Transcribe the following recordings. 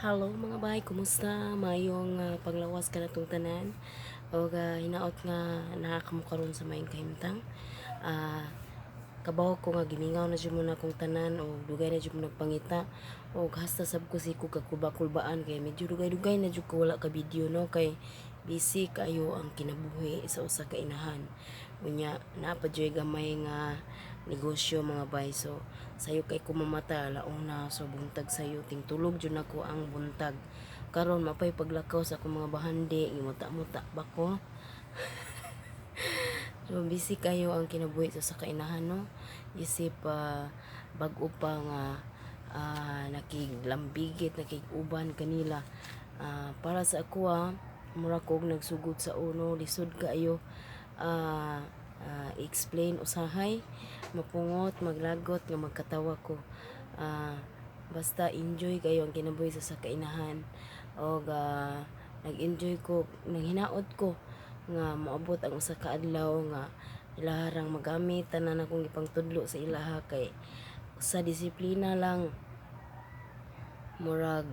Hello mga bay, kumusta? Maayong panglawas kanatong tanan. Og hinaot nga naa kamo karon sa maayong kahimtang. Kabaw ko nga gimingaw na jud mo na akong tanan og dugay na jud mo nagpangita og hasta sab ko si ko kakulba-kulbaan kay medyo dugay-dugay na jud ko wala ka video, no, kay busy kayo ang kinabuhi sa usa ka inahan. Unya naa pa juy gamay nga negosyo, mga bay, so sayo kay ko mamata alauna, so buntag sayo tingtulog jud nako ang buntag. Karon mapay paglakaw sa akong mga bahandi, gimuta-muta ba ko. So busy kayo ang kinabuhi sa usa ka inahan, no, isip bag-o pa nga nakiglambigit, nakig-uban kanila. Para sa ako, mura kog nagsugod sa uno, lisod kaayo explain usahay, mapungot, maglagot nga magkatawa ko. Basta enjoy kayo ang kinabuhi sa usa ka inahan og nag-enjoy ko, nanghinaot ko nga moabot ang usa ka adlaw nga ilaharang magamit tanan akong gipangtudlo sa ilaha, kay sa disiplina lang murag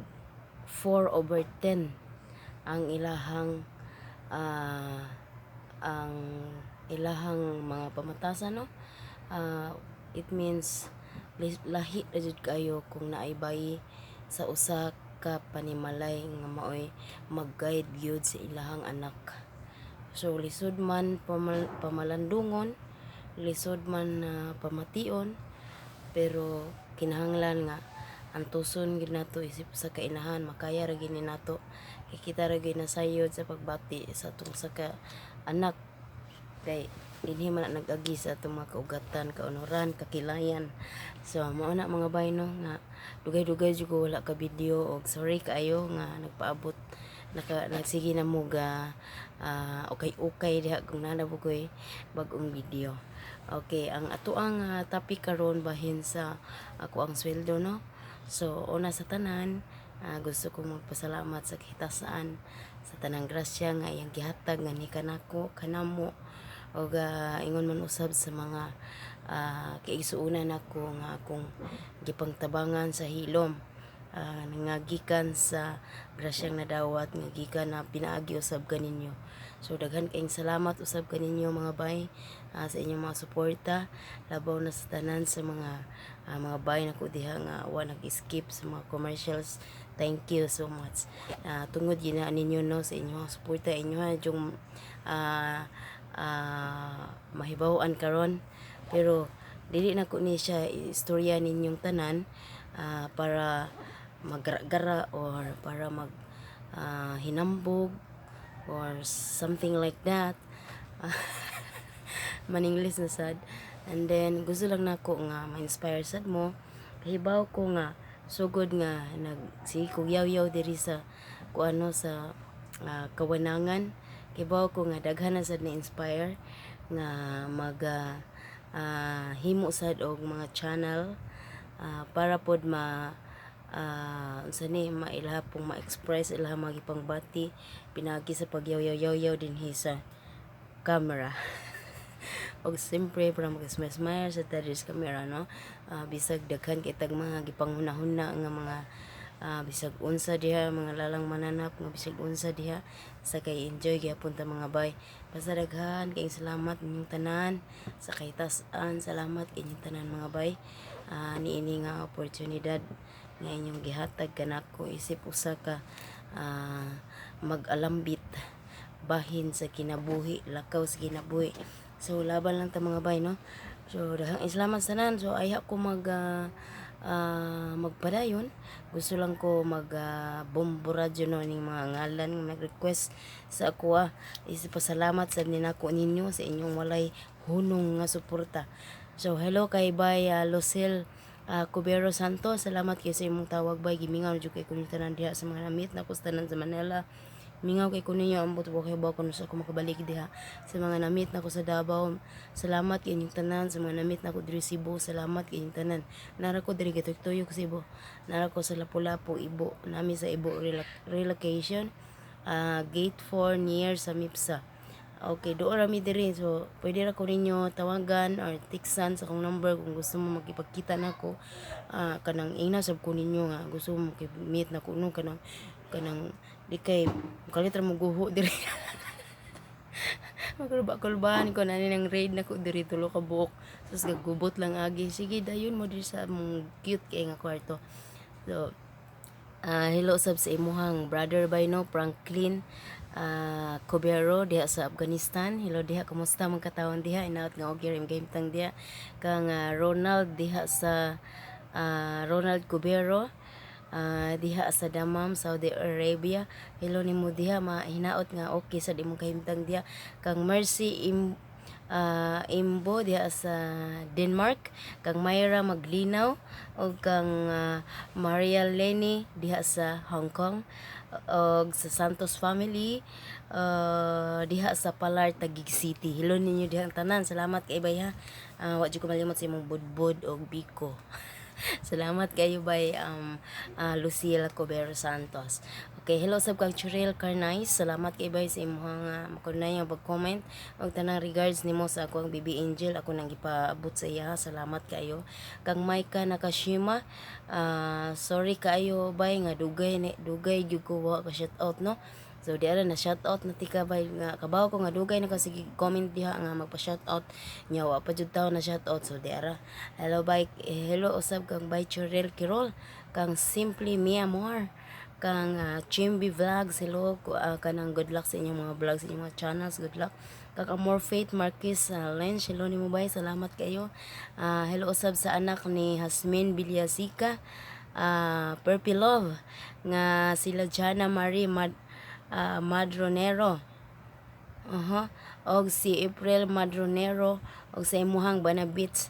4/10 ang ilahang mga pamatasan, no. It means lahi ra jud kaayo kung naay bayi sa usa ka panimalay nga maoy mag-guide gyud sa ilahang anak. So lisod man pamalandungon, lisod man pamation, pero kinahanglan nga antuson gyud nato isip sa kainahan, makaya ra gyud ni nato kay kita ra gyud nasayod sa pagbati sa atong usa ka anak, kay dinhi man na nag-agi sa atong mga kaugatan, kaunoran, kakilayan. So mao na, mga bay, no, nga dugay-dugay jud ko wala ka video og sorry kaayo nga nagpaabot naka nagsige na mo ga ukay-ukay diha kung naa na mo koy bag-ong video. Okay, ang atoang topic karon bahin sa ako ang sweldo, no. So una sa tanan, gusto kong magpasalamat sa kitasaan sa tanang grasya nga iyang gihatag nga ni kanako, kanamo og ingon man usab sa mga kaigsuonan nako nga akong gipangtabangan sa hilom, nga gikan sa grasyang nadawat nga gikan na pinaagi usab kaninyo. So daghan kaayong salamat usab kaninyo, mga bay, sa inyong mga suporta, labaw na sa tanan sa mga bay nako diha nga wa nag-skip sa mga commercials. Thank you so much. Tungod gina ninyo, no, sa inyong suporta, inyo yung mahibaw-an karon, pero dili na ko ni siya istorya ninyong tanan para maggara-gara or para mag hinambog or something like that. Maningles na sad. And then gusto lang nako nga ma-inspire sad mo. Kahibaw ko nga sugod nga nagsige kog yaw-yaw diri sa kuano sa kawanangan, kibaw ko nga daghan na sad na inspire nga mag himo sad og mga channel para pod ma unsa ni mailaha pong ma-express ilaha mga gipangbati pinagi sa pagyaw-yaw-yaw dinhi sa camera og siyempre para mag-smile sa ta sa camera, no. Bisag daghan kay tag mga gipanghuna-huna nga mga bisag unsa diha, mga lalang mananap nga bisag unsa diha sa kay enjoy gyapon ta, mga bay. Basta daghan kayong salamat inyong tanan sa kahitasan. Salamat inyong tanan, mga bay, niini nga oportunidad nga inyong gihatag kanako isip usa ka mag-alambit bahin sa kinabuhi, lakaw sa kinabuhi. So laban lang ta, mga bay, no. So daghang salamat sa tanan. So ayha ko mag magpadayon. Gusto lang ko mag bombo radyo, no, ning mga ngalan nga nag-request sa ako. Is pasalamat sad ni nako ninyo sa inyong walay hunong nga suporta. So hello kay bay Lucille Cubero Santos, salamat kay sa imong tawag, bay. Gimingaw jud kay kuno tanan diha sa mga namit nako sa tanan sa Manila. Mingaw kay ko ninyo, ambot wa kay ba kuno sa ako makabalik diha. Sa mga namit nako sa Davao, salamat kay inyong tanan. Sa mga namit nako diri Cebu, salamat kay inyong tanan. Nara ko diri gituyok Cebu. Nara ko sa Lapu-Lapu, Ibo. Nami sa Ibo relocation. Gate 4 near sa Mipsa. Okay, duol ra mi diri, so pwede ra ko ninyo tawagan or textan sa akong number kung gusto mo makipagkita nako. Kanang ingna sab ko ninyo nga gusto mo makip-meet nako, no, kanang di kay kalit ra mo guho diri. Magkulba-kulbahan ko na nang raid nako diri tulo ka buok. Sus, gagubot lang agi. Sige, dayon mo diri sa among cute kay nga kwarto. So, hello sab sa imuhang brother bay, no, Franklin Cubero diha sa Afghanistan. Hello diha, kumusta man katawhan diha? Inaot nga og game tang diha. Kang Ronald diha sa Ronald Cubero diha sa Damam, Saudi Arabia. Hello nimo diha, mahinaot nga okay sa imong kahimtang diha. Kang Mercy Imbo diha sa Denmark, kang Myra Maglinaw ug kang Maria Leni diha sa Hong Kong ug sa Santos family diha sa Palar, Taguig City. Hello ninyo diha ang tanan. Salamat kay bay ha. Wa jud ko malimot sa imong budbud og biko. Salamat kayo bay Lucille Cubero Santos. Okay, hello sab kang Churel Carnais. Salamat kay bay sa imong makunay nga pag-comment ug tanang regards nimo sa akong baby Angel, ako nang gipaabot sa iya. Salamat kayo. Kang Maika Nakashima, sorry kaayo bay nga dugay ni dugay gyud ko wa ka shout out, no. So di ara na shout out na tika bay nga kabaw ko nga dugay na kasi comment diha nga magpa shout out nya wa pa jud taw na shout out, so di ara. Hello bay, hello usab kang bay Churel Kirol, kang Simply Mia Amor, kang Chimby Vlogs, hello, kanang good luck sa inyong mga vlogs, sa inyong mga channels, good luck. Kang Amor Faith Marquez Lynch, hello nimo bay, salamat kayo. Hello usab sa anak ni Hasmin Bilyasika, Purple Love nga sila Jana Marie Madronero. Aha. Og si April Madronero og sa imuhang banabits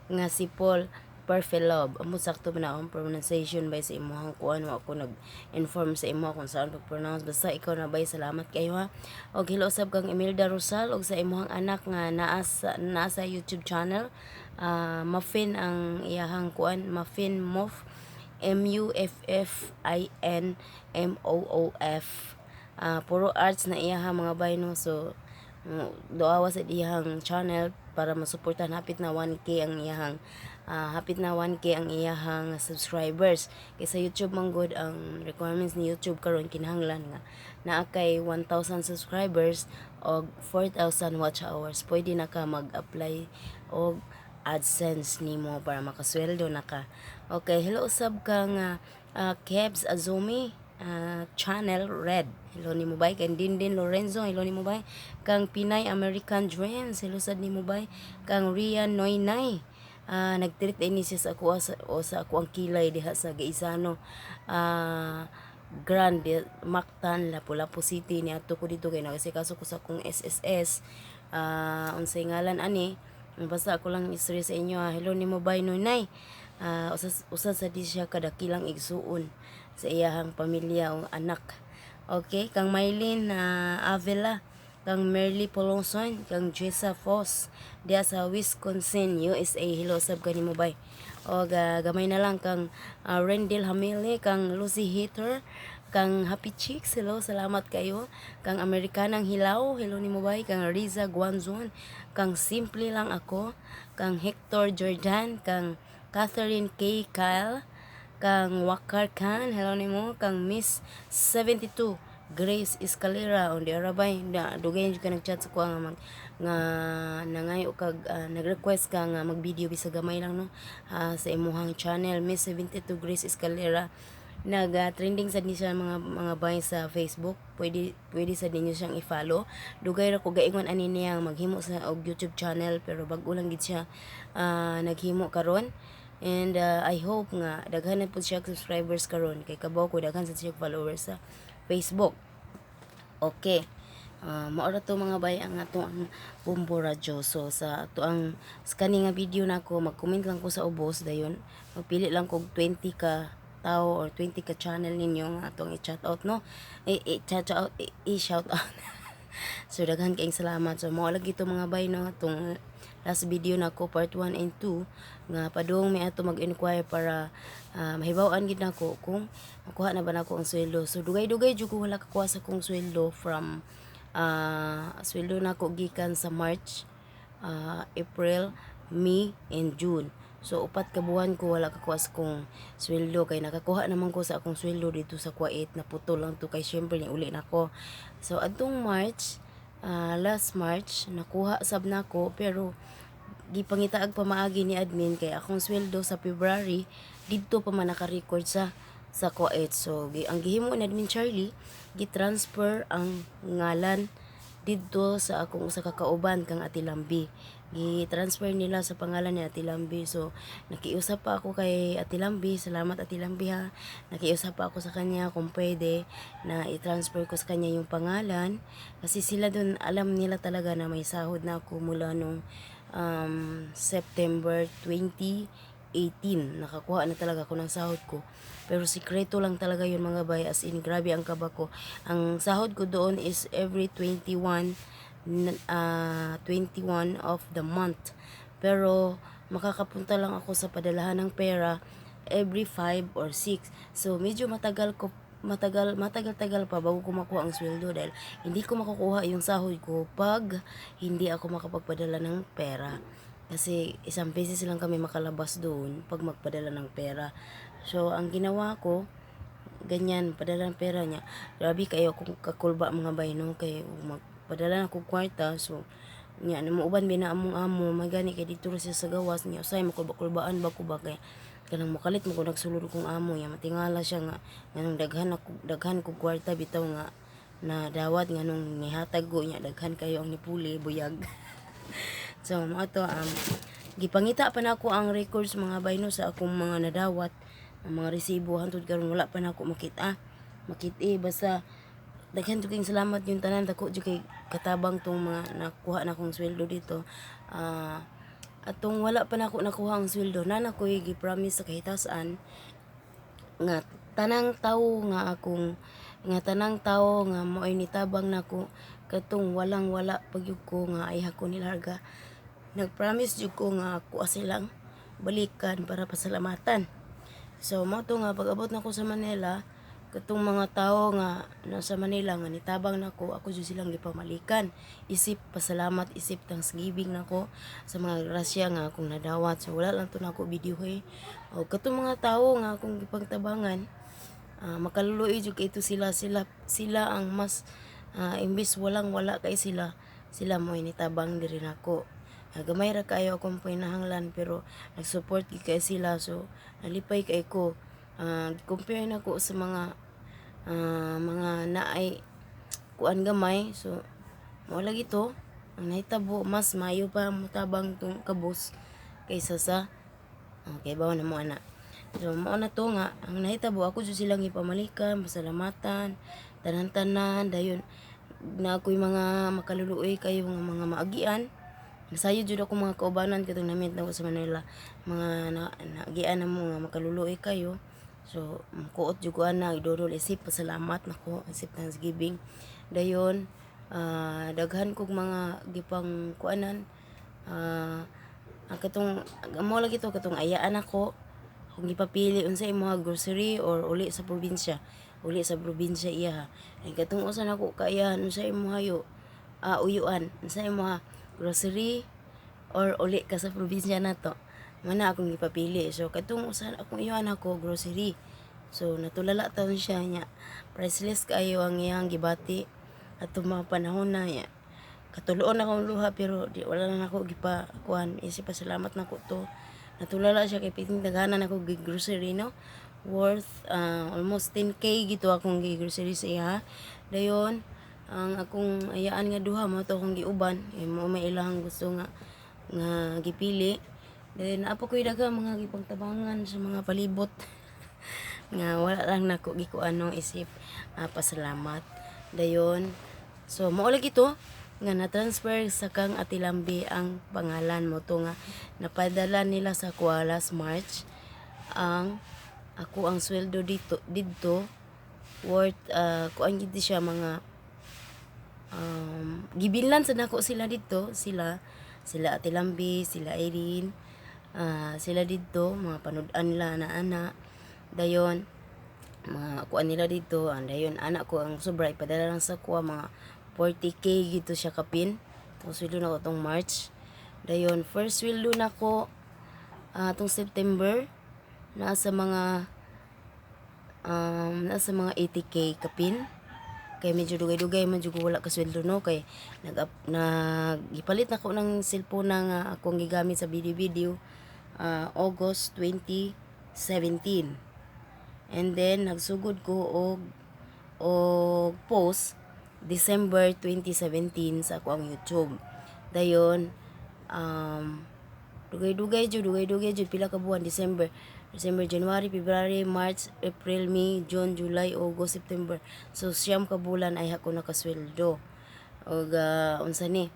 nga si Paul Perfelob. Amo sakto ba na akong pronunciation bay sa imuhang kuan? Wa ako nag-inform sa imo kung saan pag-pronounce. Basta ikaw na bay, salamat kayo ha. Og hello sab kang Imelda Rosal og sa imuhang anak nga naa sa YouTube channel. Muffin ang iyahang kuan, Muffin Muff, Muffinmoof. Puro arts na iyaha mga bay, no, so duawa sa iyahang channel para masuportahan. Hapit na 1K ang iyahang subscribers kay sa YouTube man gud, ang requirements ni YouTube karon kinahanglan nga naa kay 1,000 subscribers og 4,000 watch hours, pwede na ka mag-apply og AdSense nimo para makasweldo na ka. Okay, hello usab kang Kebs Azumi Channel Red. Hello nimo bay. Kang Dindin Lorenzo, hello nimo bay. Kang Pinay American Dreams, hello sad nimo bay. Kang Rian Noynay. Nagtreat ini siya sa ako sa, o sa ako ang kilay diha sa Gaisano Grand Mactan, Lapu-Lapu City. Niadto ko dito kay nagasikaso ko sa akong SSS. Unsay ngalan ani? Basta ako lang istorya sa inyo ha. Hello nimo bay Noynay. Usa sa di siya kadakilang igsuon sa iyahang pamilya o anak. Okay, kang Mylene Avila, kang Merly Polonson, kang Jessa Foss, diya sa Wisconsin, USA. Hello sab kanimo bay. O gamay na lang kang Rendel Hamile, kang Lucy Hater, kang Happy Chicks, hello, salamat kayo. Kang Amerikanang Hilaw, hello nimo bay. Kang Riza Guanzon, kang Simple Lang Ako, kang Hector Jordan, kang Catherine K. Kyle, kang Wakar Khan, hello nimo, kang Miss 72 Grace Escalera on the Arabay na dugay jud ka nag-chat sa kuha nga mag nga nangayo kag nag-request ka nga mag-video bisag gamay lang, no, sa imuhang channel. Miss 72 Grace Escalera, nag trending sad ni siya mga bay sa Facebook. Pwede sad ninyo siyang i-follow. Dugay ra ko gaingon ani niya maghimo sa og YouTube channel, pero bag-o lang gid siya naghimo karon and I hope nga daghan na pud siya subscribers karon kay kabaw ko daghan sad siya followers sa Facebook. Okay. Mao ra to mga bay ang ato ang Bombo Radyo. So sa ato ang sa kani nga video nako, mag-comment lang ko sa ubos dayon. Magpili lang kog 20 ka tao or 20 ka channel ninyo nga atong i-chat out, no. I-chat out, i-shout out. So daghan kaayong salamat. So mao lagi to mga bay, no, atong last video nako part 1 and 2 nga padung mi ato mag-inquire para mahibaw-an gid nako kung makuha na ba nako ang sweldo. So dugay-dugay jud ko wala kakuha sa akong sweldo from Sweldo nako gikan sa March, April, May, and June. So upat ka buwan ko wala kakuha sa kong sweldo kay nakakuha naman ko sa akong sweldo dito sa Kuwait, naputol lang to kay syempre ni uli nako. So adtong March, last March nakuha sab nako, pero gipangitaag pamaagi ni admin kay akong sweldo sa February didto pa man naka-record sa Kuwait. So ang gihimo ni admin Charlie, gi-transfer ang ngalan didto sa akong usa ka kauban kang Ate Lambi. Gi-transfer nila sa pangalan ni Ate Lambi. So nakiusap pa ako kay Ate Lambi, salamat Ate Lambi ha. Nakiusap pa ako sa kanya kung pwede na i-transfer ko sa kanya yung pangalan kasi sila dun alam nila talaga na may sahod na ako mula nung September 2018. Nakakuha na talaga ako ng sahod ko. Pero sikreto lang talaga yun mga bay. As in, grabe ang kaba ko. Ang sahod ko doon is every 21 of the month. Pero makakapunta lang ako sa padalahan ng pera every 5 or 6. So medyo matagal ko matagal matagal-tagal pa bago ko makuha ang sweldo dahil hindi ko makukuha yung sahod ko pag hindi ako makapagpadala ng pera. Kasi isang beses lang kami makalabas doon pag magpadala ng pera. So ang ginawa ko, ganyan, padala ng pera niya. Grabe kayo kung kakulba mga bay no, kay magpadala na ko kwarta. So nya na muuban bina among amo magani kay dito ra siya sa gawas niya, usay makulba-kulbaan ba ko ba kay kanang mukalit mo ko nagsulod kong amo niya, matingala siya nga nganong daghan ako, daghan ko kwarta bitaw nga na dawat, nganong nihatag ko niya daghan kayo ang nipuli buyag. So mao to, gipangita pa nako ang records mga bayno sa akong mga nadawat, ang mga resibo, hantod karon wala pa nako makita. Makita basta daghan jud kayong salamat yung tanan, dako jud kay katabang tong mga nakuha na akong sweldo dito. Atong wala pa nako nakuha ang sweldo, na nakoy gi-promise sa kahitasan nga tanang tawo nga akong nga tanang tawo nga mo'y nitabang nako katong walang wala pagyud ko nga ay ko nilarga, nagpromise jud ko nga ako silang balikan para pasalamatan. So mao to nga pag-abot nako sa Manila, katong mga tawo nga nasa Manila nga nitabang nako, ako jud silang gipamalikan isip pasalamat, isip thanksgiving nako sa mga grasya nga akong nadawat. So wala lang to nako video eh. O katong mga tawo nga akong gipangtabangan, makaluloy jud kay ito sila, sila sila ang mas imbis walang wala kay sila, sila mo nitabang diri nako. Gamay ra kayo akong pinahanglan pero nag-support gyud kay sila, so nalipay kay ko. Compare nako sa mga mga naay kuan gamay, so mao lagi to ang nahitabo, mas maayo pa motabang tong kabus kaysa sa okay bawo na mo ana. So mao na to nga ang nahitabo, ako jud silang gipamalikan, pasalamatan tanan-tanan, dayon na ako'y mga makaluluoy kayo nga mga maagian. Nasayo jud ako mga kaubanan katong namit nako sa Manila, mga naagian na mo nga makaluluoy kayo. So mukuot jud ko ana, idodol isip pasalamat nako, isip thanksgiving. Dayon daghan kog mga gipang kuanan, ang katong mo lagi to katong ayaan ako kung gipapili unsa imong grocery or uli sa probinsya, uli sa probinsya iya. Ay katong usa nako kaayahan, unsa imong hayo, uyuan, unsa imong grocery or uli ka sa probinsya nato, man na akong gipapili. So katong usa akong uyuan ako grocery, so natulala taon siya niya, priceless kaayo ang iyang gibati atong mga panahon na niya. Katuloon akong luha pero di wala na nako gipa kuan, isip pasalamat nako to. Natulala siya kay piting daghanan ako gi grocery no, worth almost 10K gito akong gi grocery sa iya. Dayon ang akong ayaan nga duha mo to akong giuban, eh, mo may ilahang gusto nga nga gipili. Then naa pa ko'y daghang mga gipangtabangan sa mga palibot nga wala lang nako gikuan no, isip pasalamat. Dayon so mao lagi to nga na-transfer sa kang Ate Lambi ang pangalan mo to nga napadala nila sa kuha last March ang ako ang sweldo dito didto worth kuan gid siya mga gibillan sa nako sila didto, sila sila Ate Lambi, sila Irene, sila didto mga panud-an nila ana ana. Dayon mga kuan nila dito, ang dayon anak ko ang sobra ipadala lang sa kuha mga 40K gito siya kapin. Ang sweldo nako tong March. Dayon first sweldo nako tong September nasa mga 80K kapin. Kay medyo dugay-dugay man jud ko wala ka sweldo, no, kay nag nag gipalit nako ng cellphone na nga akong gigamit sa video-video August 2017. And then nagsugod ko og post December 2017 sa ako ang YouTube. Dayon dugay-dugay jud, dugay-dugay jud, pila ka buwan, December, January, February, March, April, May, June, July, August, September. So 9 ka bulan ay ako nakasweldo. Og unsa ni?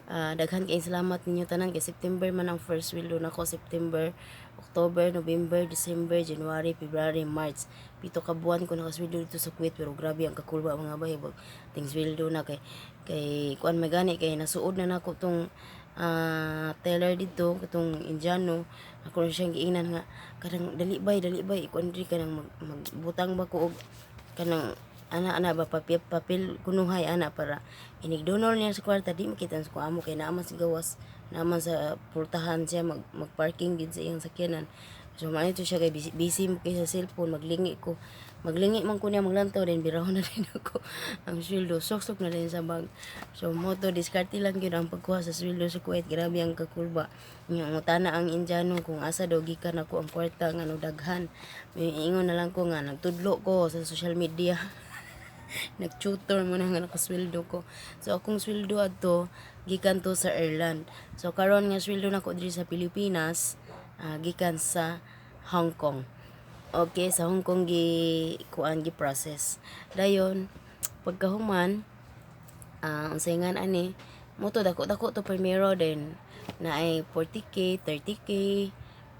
Daghan kay salamat ninyo tanan kay September man ang first sweldo nako, September, October, November, December, January, February, March. 7 ka buwan ko nakasweldo dito sa Kuwait, pero grabe ang kakulba, mga bay, ting sweldo na kay kuan may gani kay nasuod na nako tong teller dito, katong Indiano. Ako na siyang giingnan nga kanang dali bay, dali bay, ikuan diri kanang magbutang ba ko og kanang ana-ana ba, papel papel kunuhay ana para inigdonol niya sa kwarta, di makita sa amo kay naa man sa gawas, naa man sa pultahan siya mag parking gid sa iyang sakyanan. So mao to siya kay busy, busy mo kay sa cellphone. Maglingi ko, maglingi man ko niya maglantaw, then birahon na din ako ang sweldo, suksok na din sa bag. So mo to, diskarte lang gyud ang pagkuha sa sweldo sa Kuwait. Grabe ang kakulba nya. Ngutana ang Indiano kung asa daw gikan ako ang kwarta nga no daghan. May ingon na lang ko nga nagtudlo ko sa social media, nag-tutor mo na nga nakasweldo ko. So akong sweldo adto gikan to sa Ireland. So karon nga sweldo nako diri sa Pilipinas, gikan sa Hong Kong. Okay, sa Hong Kong gi kuan, gi process. Dayon pagkahuman, unsay ngan ani mo to, dako dako to primero, then naay 40K, 30K,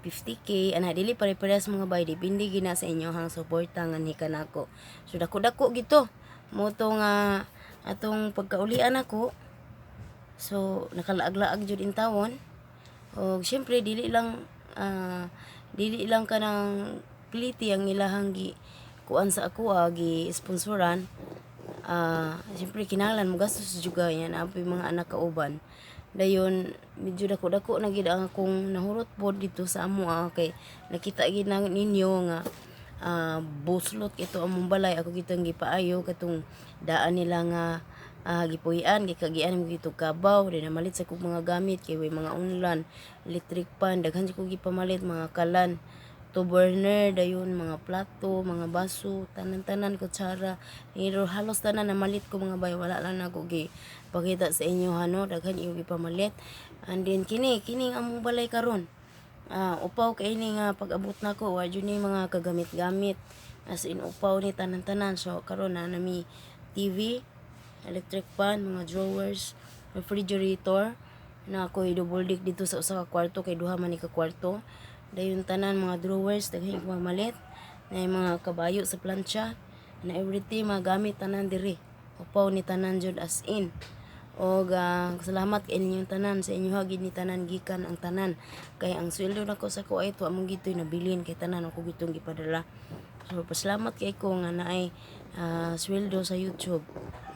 50K ana. Dili pare-parehas, mga bay, depende gina sa inyohang suporta nga ni kanako. So dako dako gito mo to nga atong pagkaulian nako. So nakalaag-laag jud in tawon. Og syempre dili lang kanang pliti ang ilahang gi kuan sa ako, gi sponsoran. Syempre kinahanglan mo gastos juga yan apoy mga anak kauban. Dayon medyo dako-dako na gid ang akong nahurot pod dito sa amo, kay nakita gid na ninyo nga buslot ito among balay. Ako gitong gipaayo katong daan nila nga gipuy-an, gikagian mo gito kabaw di namalit sa kog mga gamit kay way mga unlan, electric pan, daghan ko gipamalit, mga kalan, to burner, dayon mga plato, mga baso, tanan-tanan, kutsara, pero halos tanan namalit ko, mga bay. Wala lang nako gi pakita sa inyo hano, daghan iyo gipamalit. And then kini kini ang among balay karon. Upaw kay ni nga pag-abot nako, wa jud ni mga kagamit-gamit, as in upaw ni tanan-tanan. So karon na nami TV, electric pan, mga drawers, refrigerator na ako'y double deck dito sa usa ka kwarto kay duha man ni ka kwarto. Dayon tanan mga drawers, daghan ko mamalit na mga kabayo sa plancha na everything, mga gamit tanan diri, upaw ni tanan jud, as in. Og salamat kay ninyong tanan sa inyo gid ni tanan gikan ang tanan kay ang sweldo nako sa Kuwait wa mong gitoy nabilin kay tanan ako gitong gipadala. So pasalamat kay ko nga naay sweldo sa YouTube,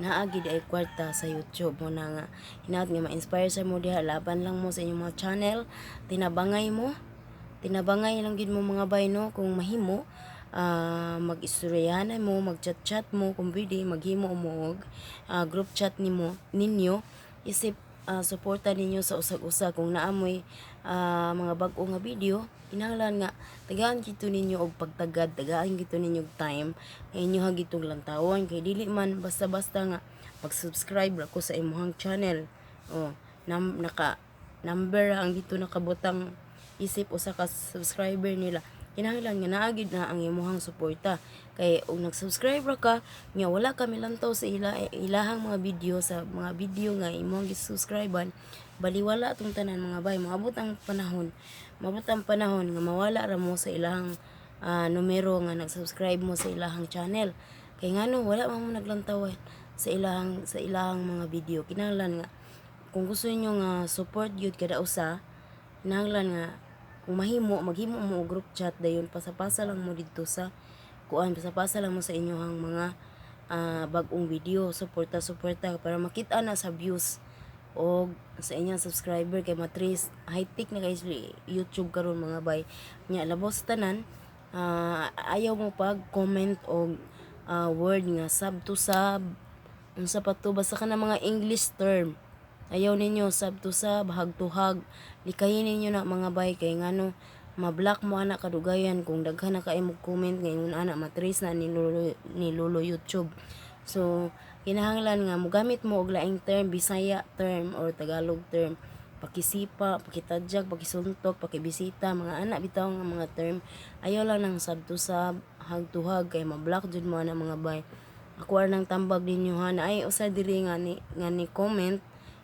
naa gid ay kwarta sa YouTube mo na nga hinaot nga ma-inspire sa mo diha. Laban lang mo sa inyong mga channel, tinabangay mo, tinabangay lang gid mo, mga bay, no? Kung mahimo, mag-istoryahan mo, mag-chat-chat mo, kung pwede maghimo mo og group chat nimo ninyo isip suporta ninyo sa usag-usa. Kung naamoy mga bag-o nga video, kinahanglan nga tagaan gito ninyo og pagtagad, tagaan gito ninyo og time nga inyo ha gitong lantawon kay dili man basta-basta nga pag-subscribe ra ko sa imong channel. Oh, naka number ang dito nakabutang isip usa ka subscriber nila. Kinahanglan nga naa gid na ang imuhang suporta kay og nag-subscribe ra ka nya wala ka milantaw sa ilahang mga video, sa mga video nga imong gi-subscribean, baliwala atong tanan, mga bay. Moabot ang panahon nga mawala ra mo sa ilahang numero nga nag-subscribe mo sa ilahang channel kay ngano wala man mo naglantaw sa ilahang mga video. Kinahanglan nga kung gusto niyo nga support gyud kada usa, kinahanglan nga kung mahimo maghimo mo og group chat, dayon pasapasa lang mo didto sa kuan, pasapasa lang mo sa inyong mga bag-ong video. Suporta, suporta para makita na sa views og sa inyong subscriber kay matris high tech na guys YouTube karon, mga bay. Nya labos tanan, ayaw mo pag comment og word nga sub to sub, unsa pa to, basta kana mga English term. Ayaw ninyo sub to sub, hug to hug. Likayin ninyo na, mga bay, kay ngano ma-block mo ana kadugayan kung daghan na kay mo comment nga ingon ana, matrace na ni Lolo YouTube. So kinahanglan nga mogamit mo og laing term, Bisaya term or Tagalog term, pakisipa, pakitadjak, pakisuntok, pakibisita, mga ana bitaw nga mga term. Ayaw lang ng sub to sub, hug to hug, kay ma-block jud mo ana, mga bay. Ako nang tambag ninyo ha, na ay usa diri nga ni comment.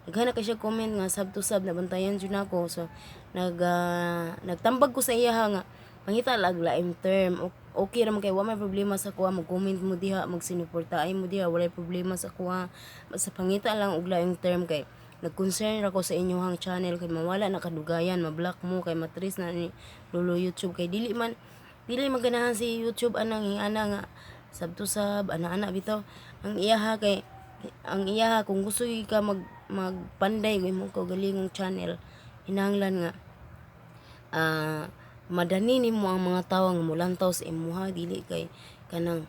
Daghan na kay siya comment nga sub to sub, nabantayan jud nako. So nagtambag ko sa iya ha nga pangita lag laing term. Okay ra man kay wa may problema sa kuha, mag-comment mo diha, magsinuportaay mo diha, walay problema sa kuha. Basta pangita lang og laing term kay nag-concern ra ko sa inyong channel kay mawala na kadugayan, ma-block mo kay matris na ni Lolo YouTube kay dili man ganahan si YouTube anang ana nga sub to sub, ana-ana bitaw. Ang iyaha kay ang iyaha kung gusto ka magpanday og imong kaugalingong channel, hinahanglan nga madani nimo ang mga tawo nga molantaw sa imuha, dili kay kanang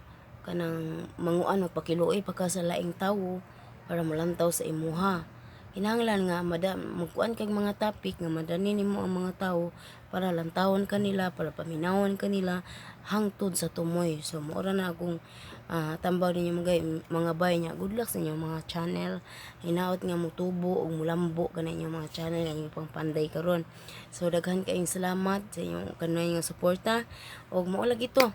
manguan magpakiluoy pa ka sa laing tawo para molantaw sa imuha. Kinahanglan nga magkuan kag mga topic nga madani nimo ang mga tawo para lantawon kanila, para paminawon kanila hangtod sa tumoy. So mao ra na akong tambag ninyo, mga bay. Nya good luck sa inyong mga channel. Hinaot nga motubo ug mulambo kana inyong mga channel nga inyong pangpanday karon. So daghan kaayong salamat sa inyong kanunay nga suporta ug mao lagi to.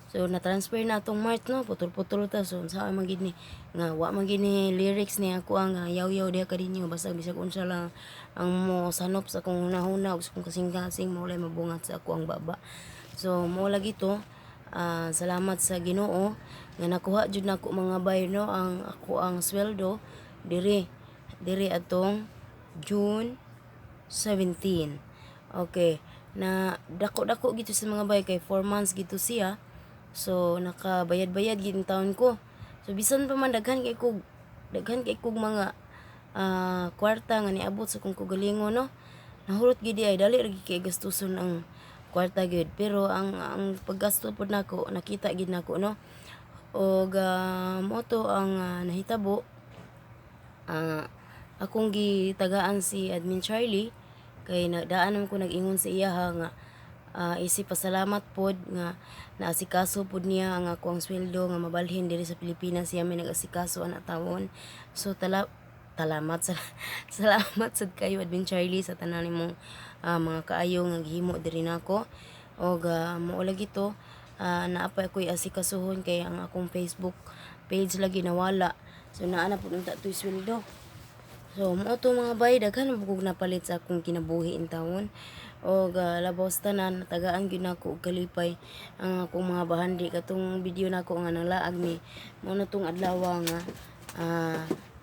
So na-transfer na atong March, no, putol-putol ta. So unsa man gid ni nga wa man gid ni lyrics ni ako ang yaw-yaw diha kaninyo, basta bisag unsa lang ang mo sanop sa akong hunahuna ug sa akong kasing-kasing, mao lay mabungat sa ako ang baba. So mao lagi to. Salamat sa Ginoo nga nakuha jud nako, mga bay, no, ang ako ang sweldo diri diri atong June 17. Okay, na dako-dako gito sa mga bay kay 4 months gito siya. So nakabayad-bayad gid taon ko. So bisan pa man daghan kay kog mga kwarta nga niabot sa akong kaugalingon, no. Nahurot gid ay dali ra gid kay gastuson ang kwarta gid, pero ang paggasto pod nako nakita gid nako, no. Og mo to ang nahitabo. Akong gitagaan si Admin Charlie kay nagdaan naman ko nag-ingon sa iya ha nga isip pasalamat pod nga naasikaso pod niya ang akong sweldo nga mabalhin diri sa Pilipinas. Siya may nag-asikaso ana tawon. So tala talamat sa salamat sad kayo, Admin Charlie, sa tanan nimong mga kaayo nga gihimo diri nako. Og mao lagi to. Naa pa ko'y asikasuhon kay ang akong Facebook page lagi nawala. So naa na pud unta to'y sweldo. So mao to, mga bay, daghan man kog napalit sa akong kinabuhi intawon. Og labaw sa tanan, tagaan gyud nako og kalipay ang akong mga bahandi katong video nako nga nalaag ni mao na tong adlaw nga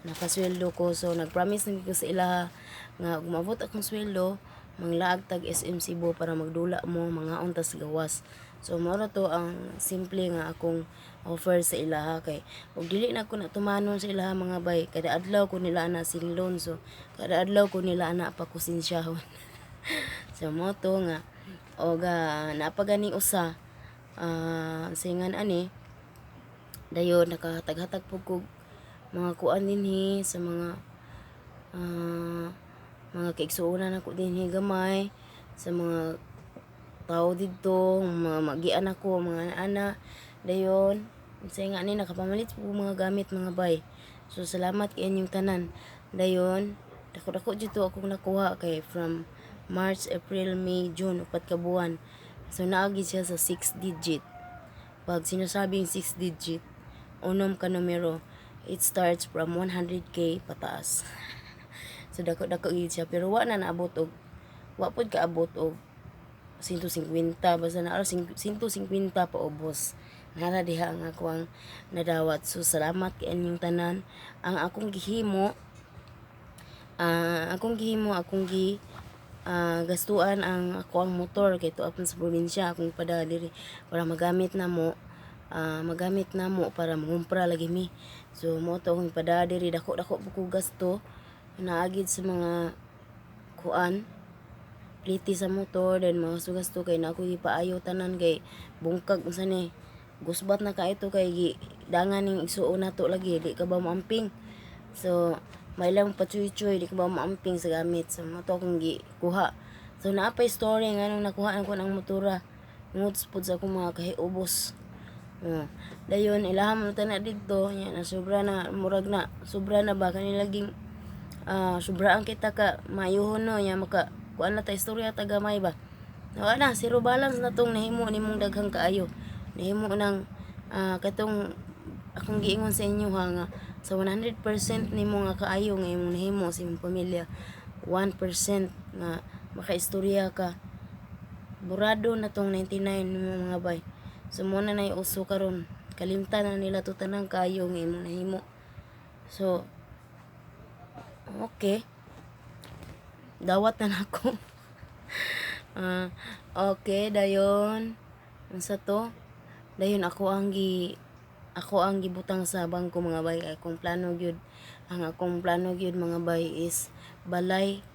nakasweldo ko. So nagpromise na ko sa ilaha nga ug maabot akong sweldo, manglaag tag SM Cebu para magdula mo mga untas gawas. So mao ra to ang simple nga akong offer sa ilaha kay ug dili na ko natumanon sa ilaha, mga bay. Kada adlaw ko nila ana singlon, so kada adlaw ko nila ana pakusensyahon. So mo to nga og naa pa ganing usa, singan ani dayon nakahatag-hatag pud kog mga kuan dinhi sa mga kaigsuonan nako dinhi gamay, sa mga tao didto, mga magian ako mga ana. Dayon unsay nga ani, nakapamalit pud kog mga gamit, mga bay. So salamat kay inyong tanan. Dayon dako-dako jud to akong nakuha kay from March, April, May, June, 4 ka buwan. So naa gid siya sa 6 digit. Pag sinasabing 6 digit, unom ka numero, it starts from 100K pataas. So dako-dako gid siya, pero wa na naabot og wa pud kaabot og 150, basta naa 150 paubos. Nara diha ang ako ang nadawat. So salamat kay inyong tanan. Ang akong gihimo, akong gi gastuan ang ako ang motor kay tuwa sa probinsya akong pada diri para magamit na mo. magamit namo para mangumpra lagi mi. So mo to akong ipadala diri, dako dako pud kog gasto naagid sa mga kuan, plite sa motor, then mga gasto kay naa koy gipaayo tanan kay bungkag unsa ni, gusbat na kaayo to kay gi dangan ning igsuon nato lagi di ka ba moamping. So may lang pachuy-chuy, di ka ba moamping sa gamit. So mo to akong gikuha. So naa pay story nganong nakuha nako ang motora tungod pud sa akong mga kahiubos. Oh, dayon ilaha man ta na didto nya na sobra na, murag na sobra na ba kani laging sobraan kita ka maayuhon no, nya maka kuan na ta, istorya ta gamay ba. Wala na, zero balance na tong nahimo nimong daghang kaayo. Nahimo nang katong akong giingon sa inyo ha, nga sa 100% nimo nga kaayo nga imong nahimo sa imong pamilya, 1% nga makaistorya ka, burado na tong 99 nimo mga bay. So mo na nay uso karon, kalimtan na nila to tanang kaayo nga imong nahimo. So okay, dawat na nako. Okay, dayon unsa to, dayon ako ang gibutang sa bangko mga bay. Akong plano gyud, ang akong plano gyud mga bay is balay,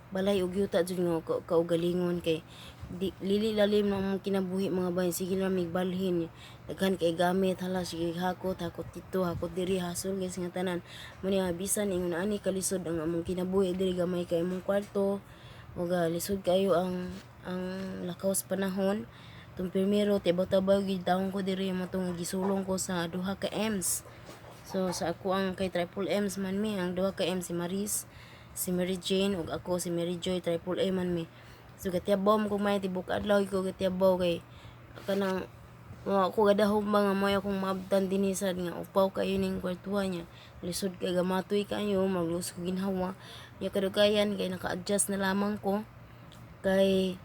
balay ug yuta jud nga kaugalingon kay di, lili lalim na among kinabuhi mga bay. Sige lang mig balhin, daghan kay gamit, hala, sige hakot hakot dito, hakot diri, hasol guys nga tanan mo niya. Bisan ingon ani kalisod ang among kinabuhi diri, gamay kay among kwarto ug lisod kayo ang lakaw sa panahon. Tung primero tibaw-tabaw gid taon ko diri mo tong gisulong ko sa duha ka M's. So sa ako ang kay triple M's man mi, ang duha ka M, si Maris, si Mary Jane ug ako si Mary Joy, triple M man mi. So gatiyabaw mo ko may tibok adlaw ko gatiyabaw kay kanang wa ako gadahom ba nga moy akong maabtan dinhi sad nga upaw kayo ning kwartuha niya. Lisod kay gamatoy kayo, magluos ko ginhawa. Nya kadugayan kay naka-adjust na lamang ko kay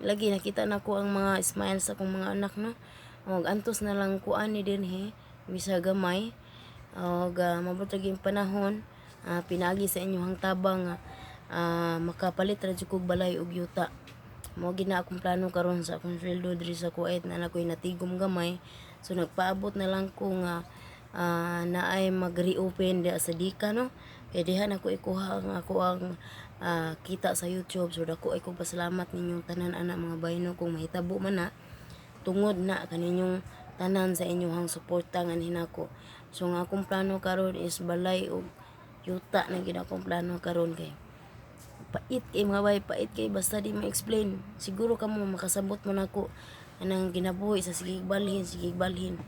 lagi nakita na ko ang mga smile sa akong mga anak no. Og antos na lang ko ani dinhi bisa gamay. Og mabot ra gyud panahon, pinaagi sa inyong tabang nga makapalit ra jud kog balay og yuta. Mao gina akong plano karon sa akong sweldo diri sa Kuwait na ako'y natigom gamay. So nagpaabot na lang ko nga naay mag-reopen diha sa Dika no. Kay diha na ko ikuha ang ako ang kita sa YouTube. So dako ay ko pasalamat ninyong tanan ana mga bayno kung mahitabo man na tungod na kaninyong tanan sa inyong suporta nganhin nako. So ang akong plano karon is balay og yuta na gid akong plano karon kay pait kay mga bay, pait kay basta di ma-explain. Siguro kamo makasabot mo nako anang ginabuhi sa sige balhin, sige balhin.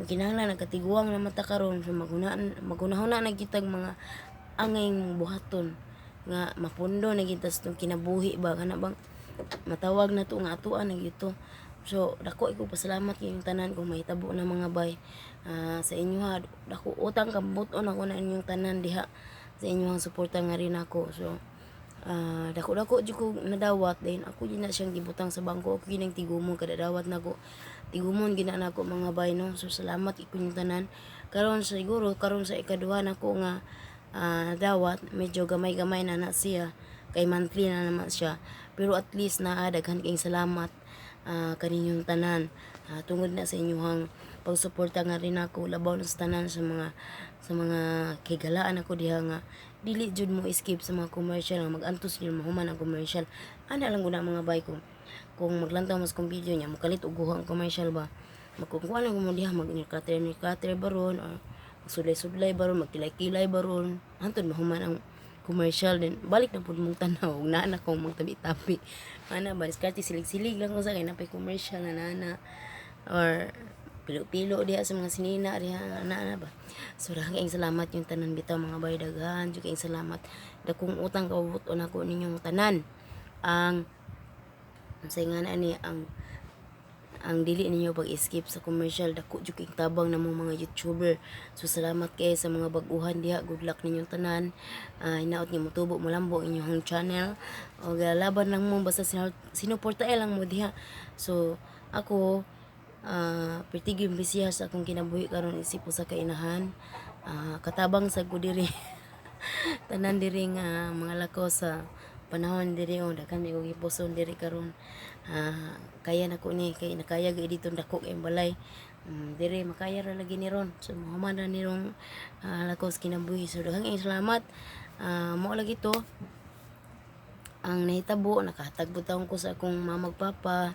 Ang kinahanglan nagkatiguang na mata karon, so magunahuna na kitag mga angay buhaton nga mapundo na kita sa itong kinabuhi ba, kana bang matawag na to nga atuan na gyud to. So dako ko pasalamat kayong tanan kung mahitabo na mga bay. Sa inyo ha, dako utang kabuton ako na inyong tanan diha sa inyong suporta nga rin ako. So dako-dako jud ko nadawat, then ako gina siyang gibutang sa bangko, ako ginang tigumon kada dawat nako, tigumon gina nako mga bay no. So salamat inyong tanan. Karon siguro karon sa ikaduha nako nga dawat, medyo gamay-gamay na na siya kay monthly na naman siya, pero at least naa, daghan kayong salamat kaninyong tanan, tungod na sa inyong pagsuporta nga rin ako, labaw na sa tanan sa mga kigalaan ako diha nga dili jud mo skip sa mga commercial, nga magantos jud mahuman ang commercial. Ana lang guna mga bay, kung maglantaw mas kong video niya mokalit og guha ang commercial ba, magkukuha lang mo diha, mag cutter cutter baron or magsulay-sulay baron, magkilay-kilay baron, hantod mahuman ang commercial, din balik na pud mong tanaw ug naa na kong magtabi-tabi ana ba, diskarte silig-silig lang ko sa kay napay commercial na nana or pilo-pilo diha sa mga sinina diha ana ana ba. So daghan kayong salamat yung tanan bitaw mga bay, daghan jud kayong salamat, dakong utang kabubut-on ako ninyong tanan. Ang unsay nga na ni ang dili ninyo pag-skip sa commercial, dako jud kayong tabang namong mga YouTuber. So salamat kay sa mga bag-uhan diha, good luck ninyong tanan. Hinaot nga motubo molambo ang inyong channel og laban lang mo, basta sinuportae lang mo diha. So ako pertig yung bisiya sa akong kinabuhi karon isip usa ka inahan. Katabang sa ko diri tanan diri nga mga lakaw sa panahon diri oh, daghan og gipuson diri karon. Kaya na ko ni kay nakaya gyud dito, dako kay balay. Dire makaya ra lagi ni ron. So mahuman ra ni rong lakaw sa kinabuhi. So daghang salamat. Mao lagi to ang nahitabo. Nakahatag butang ko sa akong mama ug papa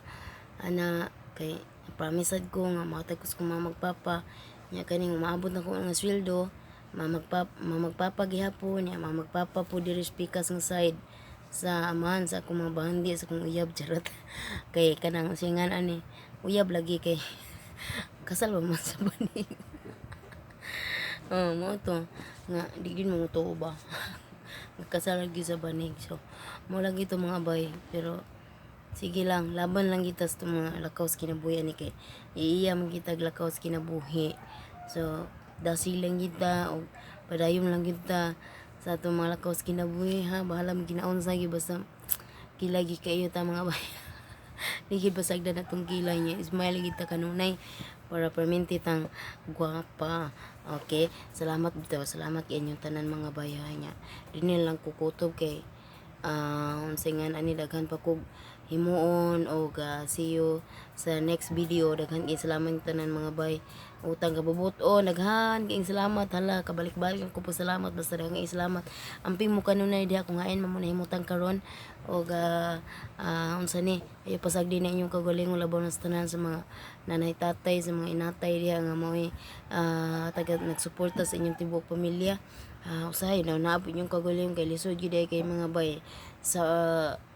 ana, kay promise sad ko nga mohatag ko sa akong mama ug papa nya. Kaning umaabot na ko nga sweldo, mama ug papa gihapon nya, mama ug papa po diri sa pikas nga side sa amahan sa akong mga bahandi, sa akong uyab, charot. Kay kanang singan ani uyab lagi, kay kasal ba man sa banig. Oh, mao to nga di gyud mo tuo ba, nagkasal lagi sa banig. So mo lagi to, mga bay, pero sige lang, laban lang kita sa mga lakaw sa kinabuhi ani, kay iiya man kita lakaw sa kinabuhi. So dasi lang kita og padayon lang kita sa atong mga lakaw sa kinabuhi, ha. Bahala man ginaunsa gyud, basta kilay gyud kaayo ta, mga bay. Di gyud pasagdan atong kilay niya. Smile kita kanunay para perminti tang gwapa. Okay, salamat bitaw, salamat kay inyong tanan, mga bayahan niya. Dinhi lang kukutob kay unsay nga ani, daghan pa kog himuon og see you sa next video. Daghan kay salamat tanan, mga bay. Utang kabubuton, daghan kayong salamat. Hala, kabalik-balik ko po salamat, basta daghan kayong salamat. Amping mo kanunay diha kung hain man mo nahimutan karon og unsa ni, ayo pasagdi na inyong kagalingon, labaw na sa tanan sa mga nanay, tatay, sa mga inatay diha nga mao'y taga nagsuporta sa inyong tibuok pamilya. Usahay na naabot inyong kagalingon kay lisod gyud ay kay, mga bay, sa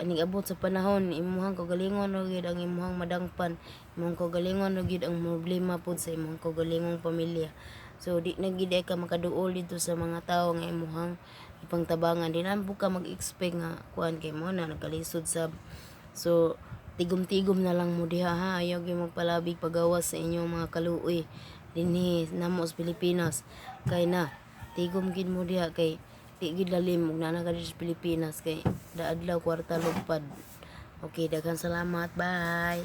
aning abot sa panahon, imuhang kagalingon ra gyud ang imuhang madangpan, imong kagalingon ra gyud ang problema pud sa imong kaugalingong pamilya. So di na gyud ay ka makaduol dito sa mga tawo nga imuhang ipangtabangan. Di na po ka mag-expect nga kuan kay mo na nagkalisod sab. So tigom-tigom na lang mo diha, ha. Ayaw gyud magpalabig pagawas sa inyong mga kaluoy dinhi namo sa Pilipinas, kay na tigom gid mo diha, kay di gid lalim ug naa ka diri sa Pilipinas, kay daadlaw kwarta lupad. Okay, daghan salamat, bye.